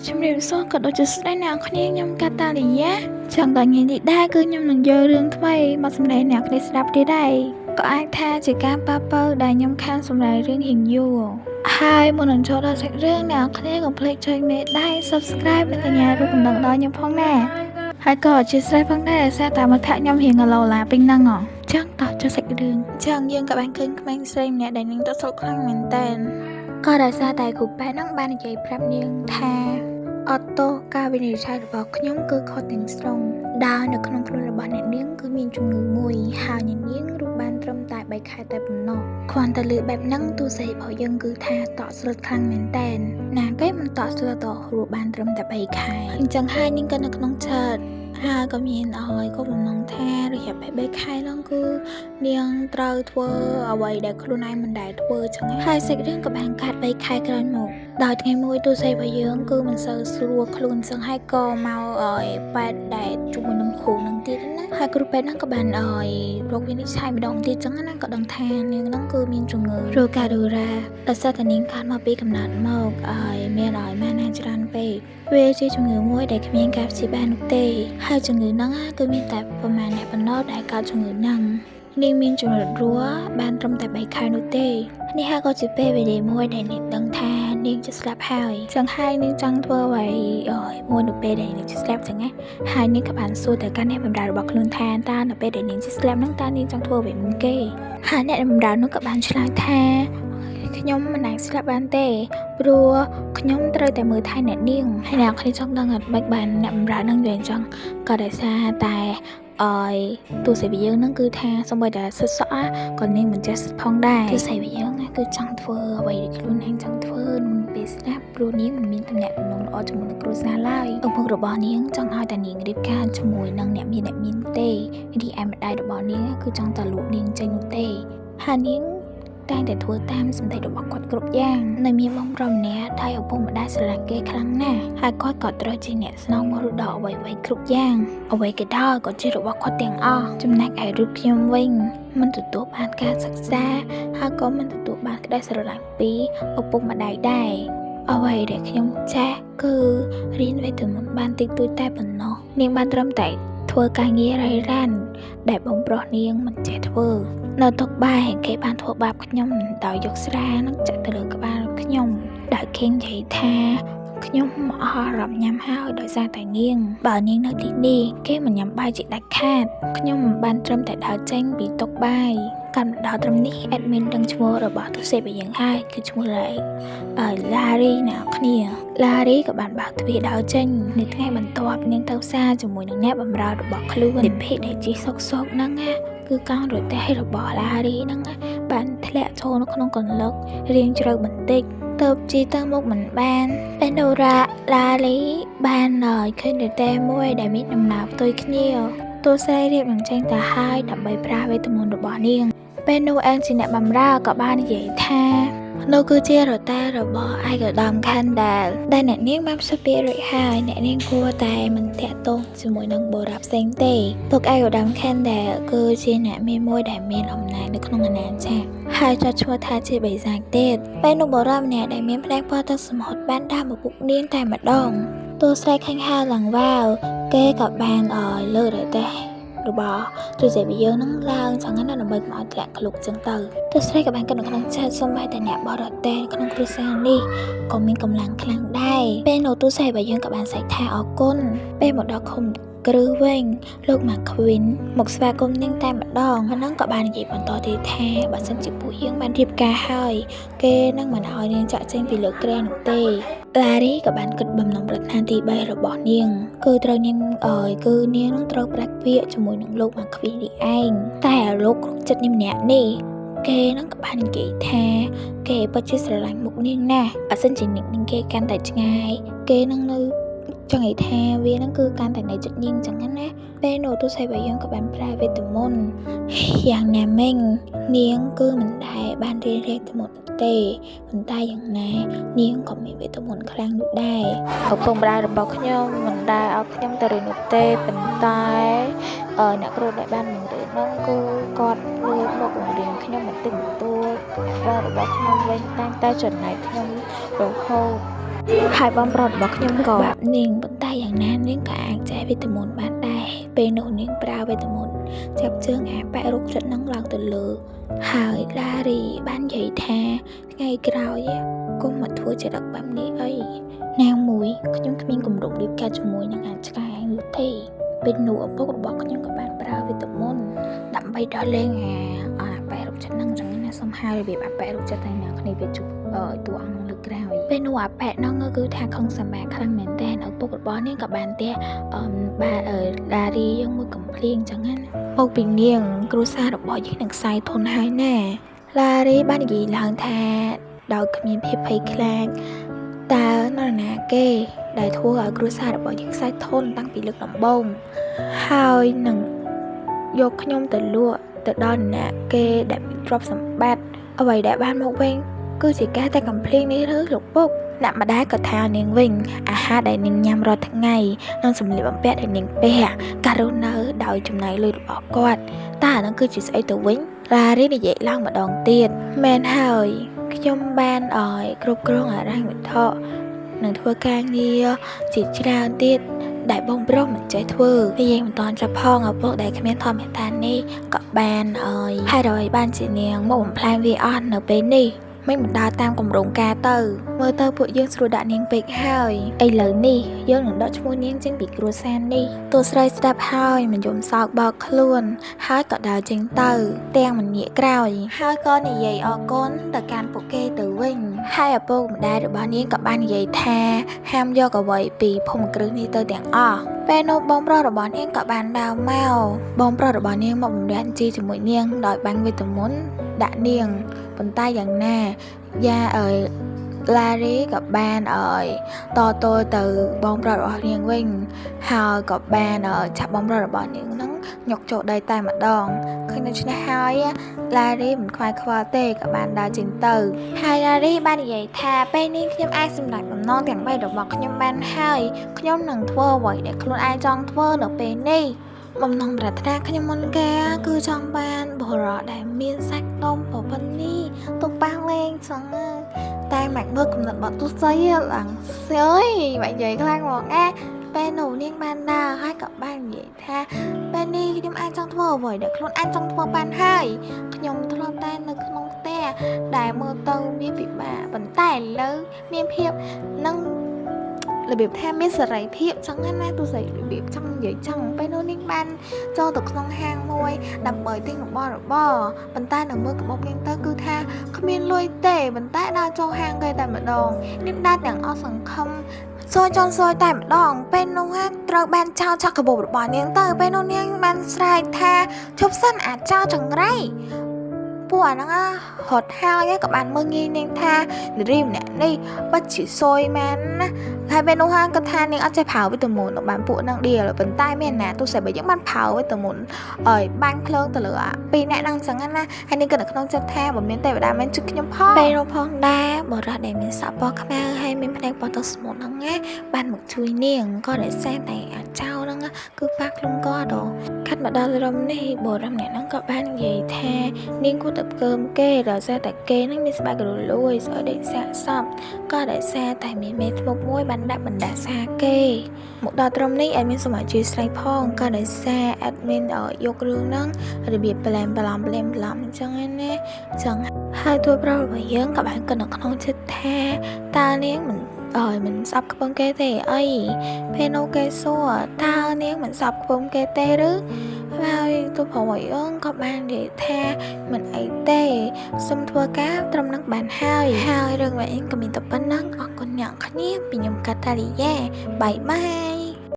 ជំរាបសួរក៏ដូចជាស្ដីអ្នកគ្នាខ្ញុំកាតាលីយ៉ាចង់ដល់ថ្ងៃនេះដែរគឺខ្ញុំនឹងយករឿងថ្មីមកសម្ដែងអ្នកគ្នាស្ដាប់ទៀតដែរក៏អាចថាជាការប៉ះប៉ូវដែលខ្ញុំខានសម្ដែងរឿងរៀងយូរហើយមុននឹងចូលដល់សាច់រឿងអ្នកគ្នាកុំភ្លេចចុចមេដៃ Subscribe និងកញ្ញារូបកំណងដល់ខ្ញុំផងណាហើយក៏អធិស្ឋានផងដែរដោយសារតែមិត្តភក្តិខ្ញុំរៀងឡូឡាពេញហ្នឹងហ៎ចឹងតោះចូលសាច់រឿងចឹងយើងក៏បានឃើញក្មេងស្រីម្នាក់ដែលនាងតក់ស្លុតខ្លាំងមែនតើក៏ដោយសារតែគ្រូពេទ្យហ្នឹងបាននិយាយប្រាប់នាងថា អត់ទោសការវិនិច្ឆ័យរបស់ខ្ញុំគឺខុសទាំងស្រុងដោយនៅក្នុងខ្លួនរបស់អ្នកនាងគឺមានជំងឺមួយហើយអ្នកនាងរស់បានត្រឹមតែ3ខែតែប៉ុណ្ណោះគ្រាន់តែឮបែបហ្នឹងទូស្រីរបស់យើងគឺថាតក់ស្លុតខ្លាំងមែនតែនណាគេមិនតក់ស្លុតដល់រស់បានត្រឹមតែ3ខែអញ្ចឹងហើយនាងក៏នៅក្នុងចិត្តហើយក៏មានឲ្យក៏បំណងថារយៈពេល3ខែហ្នឹងគឺនាងត្រូវធ្វើអ្វីដែលខ្លួនឯងមិនដែលធ្វើចឹងហើយសាច់រឿងក៏បានកាត់3ខែក្រោយមក ដោយថ្ងៃមួយទូស្រីរបស់យើងគឺមិនសូវស្រួលខ្លួនសឹងហើយក៏មកឲ្យប៉ែតដែលជាមួយនឹងគ្រូនឹងទៀតណាហើយគ្រូពេទ្យហ្នឹងក៏បានឲ្យរោគវិនិច្ឆ័យម្ដងទៀតចឹងណាក៏ដឹងថានាងហ្នឹងគឺមានជំងឺរោគកាដូរ៉ាដោយសារតែនាងកើតមកពីកំណើតមកឲ្យមានឲ្យម៉ាណាច្រើនពេកវាជាជំងឺមួយដែលគ្មានការព្យាបាលនោះទេហើយជំងឺហ្នឹងគឺមានតែប្រមាណអ្នកប៉ុណ្ណោះដែលកើតជំងឺហ្នឹងនាងមានចំណុចរស់បានត្រឹមតែ3ខែនោះទេនេះហើយក៏ជាពេលវេលាមួយដែលនាងដឹងថានាងจะស្លាប់ហើយចឹងហើយនាងចង់ធ្វើអ្វីឲ្យមួយនៅពេលដែលនាងจะស្លាប់ចឹងណាហើយនាងក៏បានសួរទៅកាន់អ្នកបម្រើរបស់ខ្លួនថាតើនៅពេលដែលនាងจะស្លាប់ហ្នឹងតើនាងចង់ធ្វើអ្វីមុនគេហើយអ្នកបម្រើនោះក៏បានឆ្លើយថាខ្ញុំមិនអាចស្លាប់បានទេព្រោះខ្ញុំត្រូវតែមើលថែអ្នកនាងហើយអ្នកគ្នាចង់ដឹងអត់បាច់បានអ្នកបម្រើនឹងនិយាយអញ្ចឹងក៏ដោយសារតែអយទូសេវីយើងនឹងគឺថាសូម្បីតែសិតសក់ក៏នាងមិនចេះសិតផងដែរទូសេវីយើងគឺចង់ធ្វើអ្វីដែលខ្លួនឯងចង់ធ្វើនៅពេលស្លាប់ព្រោះនាងមិនមានទំនាក់ទំនងល្អជាមួយនឹងគ្រួសារឡើយឪពុករបស់នាងចង់ឲ្យតែនាងរៀបការជាមួយនឹងអ្នកមានអ្នកមានទេរីឯម្ដាយរបស់នាងគឺចង់តែលក់នាងចេញនោះទេហើយនាងតែងតែធ្វើតាមសម្ដីរបស់គាត់គ្រប់យ៉ាងនៅមានបងប្រុសម្នាក់ដែលឪពុកម្ដាយស្រឡាញ់គេខ្លាំងណាស់ហើយគាត់ក៏ត្រូវជាអ្នកស្នងមរតកអ្វីៗគ្រប់យ៉ាងអ្វីក៏ដោយក៏ជារបស់គាត់ទាំងអស់ចំណែកឯរូបខ្ញុំវិញមិនទទួលបានការសិក្សាហើយក៏មិនទទួលបានក្តីស្រឡាញ់ពីឪពុកម្ដាយដែរអ្វីដែលខ្ញុំចេះគឺរៀនវេទមន្តបានតិចតួចតែប៉ុណ្ណោះនាងបានត្រឹមតែធ្វើការងាររៃរ៉ានដែលបងប្រុសនាងមិនចេះធ្វើនៅតុបាយគេបានធ្វើបាបខ្ញុំដោយយកស្រានឹងចាក់ទៅលើក្បាលខ្ញុំដោយគេនិយាយថាខ្ញុំអស់អារម្មណ៍ញ៉ាំហើយដោយសារតែនាងបើនាងនៅទីនេះគេមិនញ៉ាំបាយជាដាច់ខាតខ្ញុំមិនបានត្រឹមតែដើរចេញពីតុបាយកាន់មកដល់ត្រឹមនេះ admin ដឹងឈ្មោះរបស់ទូសេបយើងហើយគឺឈ្មោះឡាឡារីអ្នកគ្នាឡារីក៏បានបើកទ្វារដើរចេញនៅថ្ងៃបន្ទាប់នាងទៅផ្សារជាមួយនឹងអ្នកបម្រើរបស់ខ្លួននិភិដែលជិះសុកសុកហ្នឹងណាគឺកង់រទេះរបស់ឡារីហ្នឹងបានធ្លាក់ចូលនៅក្នុងកន្លឹករៀងជ្រៅបន្តិចទៅជីទៅមុខមិនបានពេលនោះរ៉ាឡាលីបានឃើញរទេះមួយដែលមានដំណើរផ្ទុយគ្នាតួស្រីរៀបនឹងចេញទៅហើយដើម្បីប្រាស់វេទមន្តរបស់នាងពេលនោះអែនជាអ្នកបម្រើក៏បាននិយាយថានោះគឺជារទេះរបស់ឯកឧត្តម Kendall ដែលអ្នកនាងបានផ្សព្វពាក្យរួចហើយអ្នកនាងគួរតែមិនតាក់ទងជាមួយនឹងបុរសផ្សេងទេទុកឯកឧត្តម Kendall គឺជាអ្នកមានមួយដែលមានអំណាចនៅក្នុងអាណាចក្រហើយចាត់ឈ្មោះថាជាបិសាចទៀតពេលនោះបុរសម្នាក់ដែលមានផ្នែកពណ៌ទឹកសមុទ្របានដើរមកពុកនាងតែម្ដងតួស្រីខាញ់ហើឡើងវ៉ាវគេក៏បានឲ្យលើករទេះរបស់ទូសេវីយើងនឹងឡើងចឹងណាដើម្បីកុំឲ្យធ្លាក់ក្លុកចឹងទៅទូស្រីក៏បានគិតនៅក្នុងចិត្តសូម្បីតែអ្នកបរទេះក្នុងគ្រួសារនេះក៏មានកម្លាំងខ្លាំងដែរពេលនោះទូស្រីរបស់យើងក៏បានស្រែកថាអរគុណពេលមកដល់ឃុំគ្រឹះវិញលោកម៉ាខ្វិនមកស្វាគមន៍នាងតែម្ដងហើយនឹងក៏បាននិយាយបន្តទៀតថាបើសិនជាពួកយើងបានរៀបការហើយគេនឹងមិនឲ្យនាងចាក់ចេញពីលើគ្រែនោះទេឡារីក៏បានគិតបំណងប្រាថ្នាទី3របស់នាងគឺត្រូវនាងអើយគឺនាងនឹងត្រូវប្រាច់ពាក្យជាមួយនឹងលោកម៉ាខ្វីននេះឯងតែលោកគ្រប់ចិត្តនេះម្នាក់នេះគេនឹងក៏បាននិយាយថាគេពិតជាស្រឡាញ់មុខនាងណាស់បើសិនជានាងគេកាន់តែឆ្ងាយគេនឹងនៅចង់និយាយថាវានឹងគឺកាន់តែនៅចិត្តនាងចឹងណាពេលនោះទូស្រីរបស់យើងក៏បានប្រើវេទមន្តយ៉ាងណាមិញនាងគឺមិនដែលបានរៀនវេទមន្តនោះទេប៉ុន្តែយ៉ាងណានាងក៏មានវេទមន្តខ្លាំងនោះដែរឪពុកម្ដាយរបស់ខ្ញុំមិនដែលឲ្យខ្ញុំទៅរៀននោះទេប៉ុន្តែអ្នកគ្រូដែលបានបង្រៀនហ្នឹងគឺគាត់លួចមកបង្រៀនខ្ញុំបន្តិចបន្តួចបងរបស់ខ្ញុំវិញតែងតែចំណែកខ្ញុំរហូត ហើយបងប្រុសរបស់ខ្ញុំក៏បាបនាងប៉ុន្តែយ៉ាងណានាងក៏អាចចេះវេទមន្តបានដែរពេលនោះនាងប្រើវេទមន្តចាប់ជើងអាប៉ែរុកចិត្តនឹងឡើងទៅលើហើយឡារីបាននិយាយថាថ្ងៃក្រោយកុំមកធ្វើចរិតបែបនេះអីណាមួយខ្ញុំគ្មានគម្រោងរៀបការជាមួយនឹងអាចឆ្កែឯងនោះទេពេលនោះឪពុករបស់ខ្ញុំក៏បានប្រើវេទមន្តដើម្បីដោះលែងអាប៉ែរុកចិត្តនឹងចឹងណាសុំហៅរបៀបអាប៉ែរុកចិត្តតែអ្នកគ្នាវាជួបតួអង្គនឹងលើកក្រោយពេលនោះអាប៉ែនោះគឺថាខឹងសម្បាខ្លាំងមែនតើឪពុករបស់នាងក៏បានទះអឺបាទឡារីយើងមួយកំភ្លៀងចឹងណាមកពីនាងគ្រួសាររបស់យើងនឹងខ្សែធនហើយណាឡារីបាននិយាយឡើងថាដោយគ្មានភាពភ័យខ្លាចតើនរណាគេដែលធ្វើឲ្យគ្រួសាររបស់យើងខ្សែធនតាំងពីលើកដំបូងហើយនឹងយកខ្ញុំទៅលក់ទៅដល់អ្នកគេដែលមានទ្រព្យសម្បត្តិអ្វីដែលបានមកវិញគឺជាការតែកំភ្លៀងនេះឬលោកពុកអ្នកម្ដាយក៏ថានាងវិញអាហារដែលនាងញ៉ាំរាល់ថ្ងៃនិងសម្លៀកបំពាក់ដែលនាងពាក់ការរស់នៅដោយចំណាយលុយរបស់គាត់តើអានឹងគឺជាស្អីទៅវិញឡារីនិយាយឡើងម្ដងទៀតមែនហើយខ្ញុំបានឲ្យគ្រប់គ្រងហិរញ្ញវត្ថុនិងធ្វើការងារជាច្រើនទៀតដែលបងប្រុសមិនចេះធ្វើនិយាយមិនតាន់ចាប់ផងឪពុកដែលគ្មានធម្មតានេះក៏បានឲ្យហេតុអ្វីបានជានាងមកបំផ្លាញវាអស់នៅពេលនេះមិនបណ្ដើរតាមគម្រោងការទៅមើលទៅពួកយើងស្រួលដាក់នាងពេកហើយឥឡូវនេះយើងនឹងដកឈ្មោះនាងចេញពីគ្រួសារនេះតួស្រីស្ដាប់ហើយមិនយំសោកបោកខ្លួនហើយក៏ដើរចេញទៅទាំងមិនងាកក្រោយហើយក៏និយាយអរគុណទៅកាន់ពួកគេទៅវិញហើយឪពុកម្ដាយរបស់នាងក៏បាននិយាយថាហាមយកអ្វីពីភូមិគ្រឹះនេះទៅទាំងអស់ពេលនោះបងប្រុសរបស់នាងក៏បានដើរមកបងប្រុសរបស់នាងមកបំរានជីជាមួយនាងដោយបាញ់វេទមន្តដាក់នាងប៉ុន្តែយ៉ាងណាយ៉ាអើយឡារីក៏បានអើយតទល់ទៅបងប្រុសរបស់នាងវិញហើយក៏បានចាប់បងប្រុសរបស់នាងហ្នឹងញុកចូលដីតែម្ដងឃើញដូច្នេះហើយឡារីមិនខ្វាយខ្វល់ទេក៏បានដើរចេញទៅហើយឡារីបាននិយាយថាពេលនេះខ្ញុំអាចសម្រេចបំណងទាំង3របស់ខ្ញុំបានហើយខ្ញុំនឹងធ្វើអ្វីដែលខ្លួនឯងចង់ធ្វើនៅពេលនេះបំណងប្រាថ្នាខ្ញុំមុនគេគឺចង់បានបុរសដែលមានសាច់ដុំប្រពន្ធនេះទុកប៉ះលេងសឹងតែមកមើលកំណត់បត់ទុស័យឡើងសើយបាក់និយាយខ្លាំងហ្មងណាពេលនោះនាងបានដើរហើយក៏បាននិយាយថាពេលនេះខ្ញុំអាចចង់ធ្វើអ្វីដែលខ្លួនឯងចង់ធ្វើបានហើយខ្ញុំធ្លាប់តែនៅក្នុងផ្ទះដែលមើលទៅមានពិបាកប៉ុន្តែឥឡូវមានភាពនឹងរបៀបថាមានសេរីភាពចឹងណាទោះស្រីរបៀបចង់និយាយចឹងពេលនោះនាងបានចូលទៅក្នុងហាងមួយដើម្បីទិញរបស់របរប៉ុន្តែនៅមើលកាបូបនាងទៅគឺថាគ្មានលុយទេប៉ុន្តែដើរចូលហាងគេតែម្ដងនាងដើរទាំងអស់សង្ឃឹមសួយចន់សួយតែម្ដងពេលនោះត្រូវបានចោលឆក់កាបូបរបស់នាងទៅពេលនោះនាងបានស្រែកថាឈប់សិនអាចោលចង្រៃពួកអាហ្នឹងរត់ហើយក៏បានមើលងាយនាងថានារីម្នាក់នេះពិតជាសួយមែនណាហើយពេលនោះក៏ថានាងអត់ចេះប្រើវេទមន្តបានពួកហ្នឹងដៀលប៉ុន្តែមានណាទោះស្អីបើយើងបានប្រើវេទមន្តឲ្យបាញ់ភ្លើងទៅលើពីរអ្នកហ្នឹងចឹងណាហើយនាងក៏នៅក្នុងចិត្តថាបើមានទេវតាមែនជួយខ្ញុំផងពេលនោះផងដែរបុរសដែលមានសក់ពណ៌ខ្មៅហើយមានភ្នែកពណ៌ទឹកសមុទ្រហ្នឹងណាបានមកជួយនាងក៏ដោយសារតែអាចោហ្នឹងគឺប៉ះខ្លួនគាត់ខាត់មកដល់រំនេះបុរសម្នាក់ហ្នឹងក៏បាននិយាយថានាងគួរតែផ្កើមគេដោយសារតែគេហ្នឹងមានស្បែករលួយស្អុយដេកសាកសពក៏ដោយសារតែមានមេធ្មប់មួយបានដាក់បណ្ដាសាគេមកដល់ត្រឹមនេះអត់មានសូមអធិស្ឋានផងក៏ដោយសារអត់មានយករឿងហ្នឹងរបៀបប្លែមប្លំប្លែមប្លំអញ្ចឹងណាចឹងហើយតួប្រុសរបស់យើងក៏បានគិតនៅក្នុងចិត្តថាតើនាងមិនអើយមិនស្អប់ខ្ពើមគេទេអីពេលនោះគេសួរតើនាងមិនស្អប់ខ្ពើមគេទេឬហើយតួប្រុសរបស់យើងក៏បាននិយាយថាមិនអីទេសូមធ្វើការត្រឹមនឹងបានហើយហើយរឿងវិញក៏មានតែប៉ុណ្ណឹងអរគុណអ្នកគ្នាពីខ្ញុំកាតាលីយ៉ាបាយបាយ។